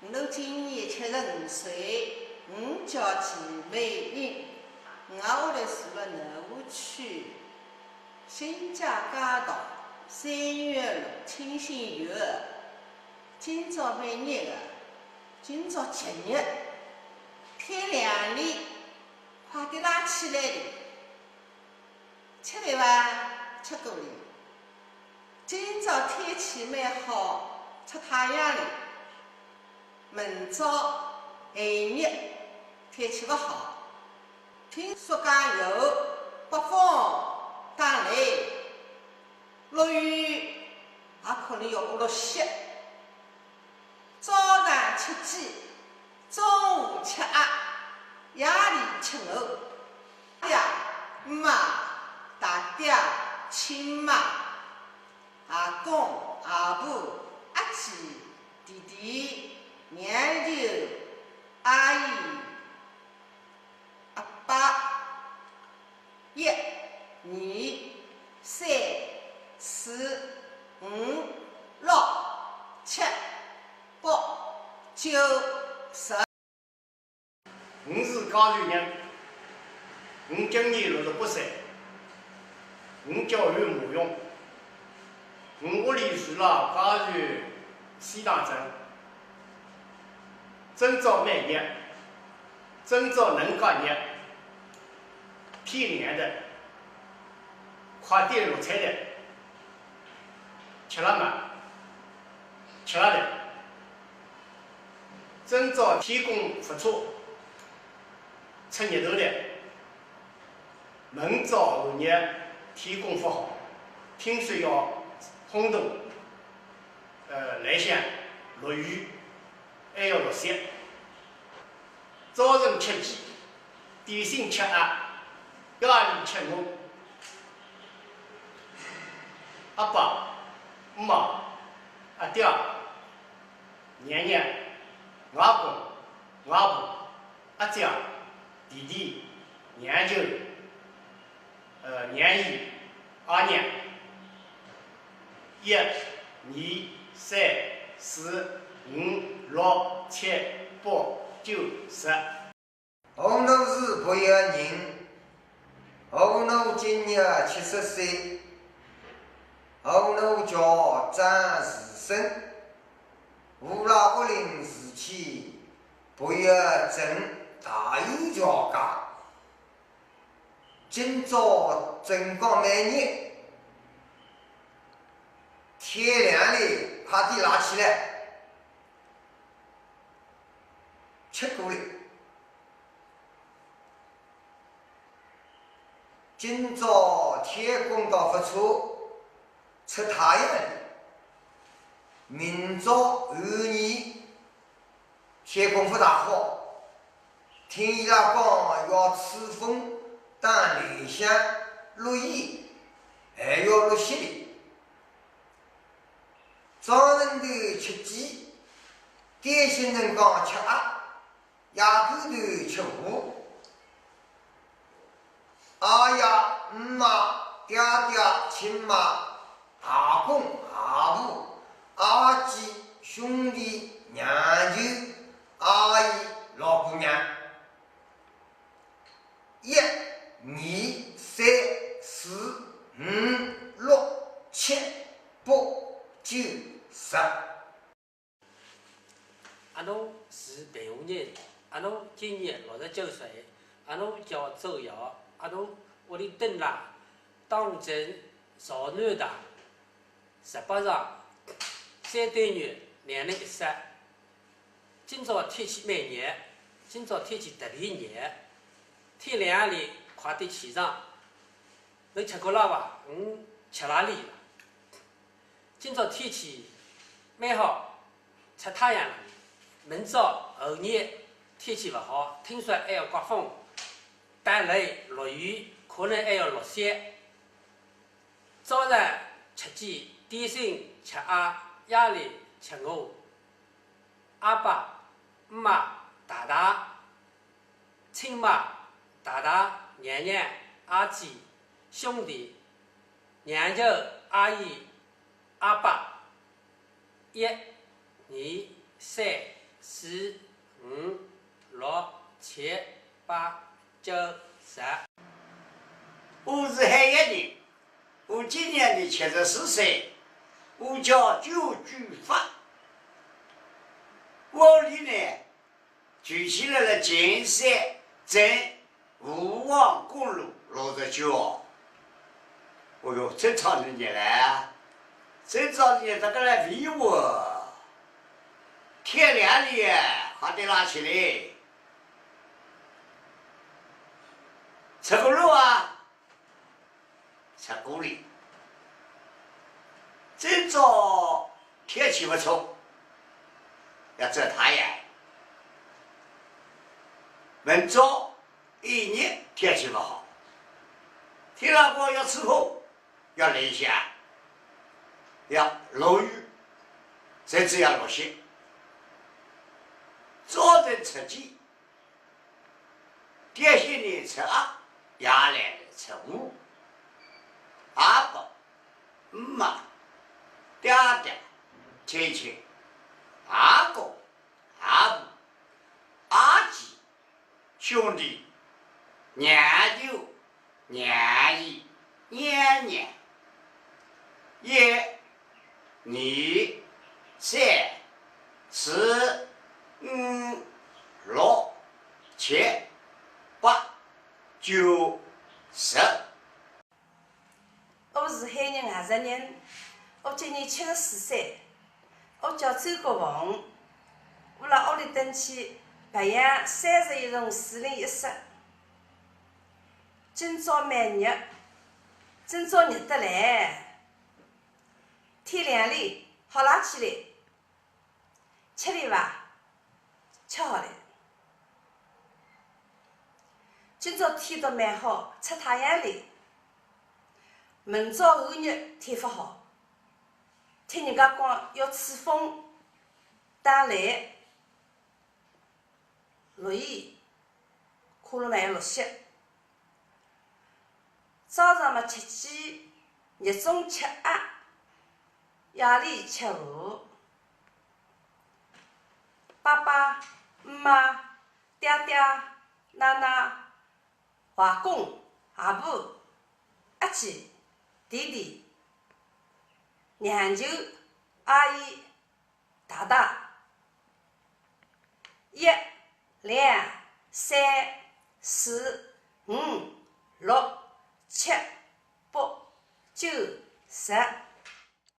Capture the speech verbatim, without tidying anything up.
我今年七十五岁，我叫徐美英，我屋里住了南湖区新界街道三元路清新园。今朝蛮热个，今朝节日，天亮哩，快点拉起来哩。 吃饭伐？吃过哩。今朝天气蛮好，出太阳哩。明朝后日天气勿好，听说讲有刮风、打雷，落雨，也可能要落雪。 早上吃鸡，中午吃鸭，夜里吃鹅。爹、妈、大爹、亲妈、阿公、阿婆、阿姐、弟弟、娘舅、阿姨、阿伯。 一、二、三、四、五、六、七、八、九、十。我是嘉善人，我今年六十八岁，我叫刘慕勇，我屋里住辣嘉善西塘镇。 今朝蛮热，今朝能介热，天亮了，快点落菜了，吃了吗？吃了的。今朝天公勿错，出日头了。明朝后日天公勿好，听说要风大，呃，雷响，落雨。 还要落雪。早晨吃鸡，点心吃鸭，夜里吃鹅。阿爸、妈、阿爹、娘娘、外公、外婆、阿姐、弟弟、娘舅、 呃，娘姨、阿娘。一、二、三、四、五、六、七、八、九、十。我呢是北约人，我呢今年七十岁，我呢叫张士生，乌拉乌林市区北约镇大有桥街。 今朝真讲蛮热，天亮哩，快点拉起来，吃过哩。今朝天公倒勿错，出太阳哩。明朝后日 天公勿大好，听伊拉讲要吹风、打雷响、落雨，还要落雪哩。早晨头吃鸡，点心辰光吃鸭，夜头头吃鹅。 阿爷、姆妈、爹爹、亲妈、阿公、阿婆、阿姐、兄弟、娘舅、阿姨、老姑娘。一、二、三、四、五、六、七、八、九、十。 阿奴是平湖人，阿奴今年六十九岁，阿奴叫周耀，阿奴屋里蹲辣东镇朝南大十八巷三单元两零一室。今朝天气蛮热，今朝天气特别热，天亮哩，快点起床。侬吃过了伐？嗯，吃了哩。 今朝天气蛮好，出太阳了。明朝后日天气勿好，听说还要刮风、打雷、落雨，可能还要落雪。早上吃鸡，点心吃鸭，夜里吃鹅。阿爸、姆妈、大大、 亲妈、大大、娘娘、阿姐、兄弟、娘舅、阿姨、阿伯，一、二、三、四、五、六、七、八、九、十。我是海外人，我今年呢七十四岁，我叫周举发。我屋里呢，住起来了金山镇 吴王公路六十九。哦哟，真吵人家嘞，真吵人家这个来喂我，天亮了耶，还得拉起来。吃过了啊？吃过了。今朝天气不错，要晒太阳。明朝 一日天气不好，天老光要吹风，要零下，要落雨，甚至要落雪。早晨出去，点心呢吃啊，夜来了吃五。阿爸、姆妈、爹爹、亲戚、阿哥、阿婆、阿姐、 兄弟、娘舅、娘姨、娘娘。一、二、三、四、五、六、七、八、九、十。 我是海人，外省人，我今年七十四岁，我叫周国凤，我辣屋里登记白羊三十一重四零一室。今朝蛮热，今朝热得来，天亮了，好拉起来。 吃力伐？吃好了。今朝天倒蛮好，出太阳了。明朝后日天勿好，听人家讲要吹风、打雷、落雨，可能还要落雪。 早上么吃鸡，日中吃鸭，夜里吃鹅。爸爸、姆妈、爹爹、奶奶、外公、阿婆、阿姐、弟弟、娘舅、阿姨、 大大。一、两、三、四、五、六、七、八、九、十。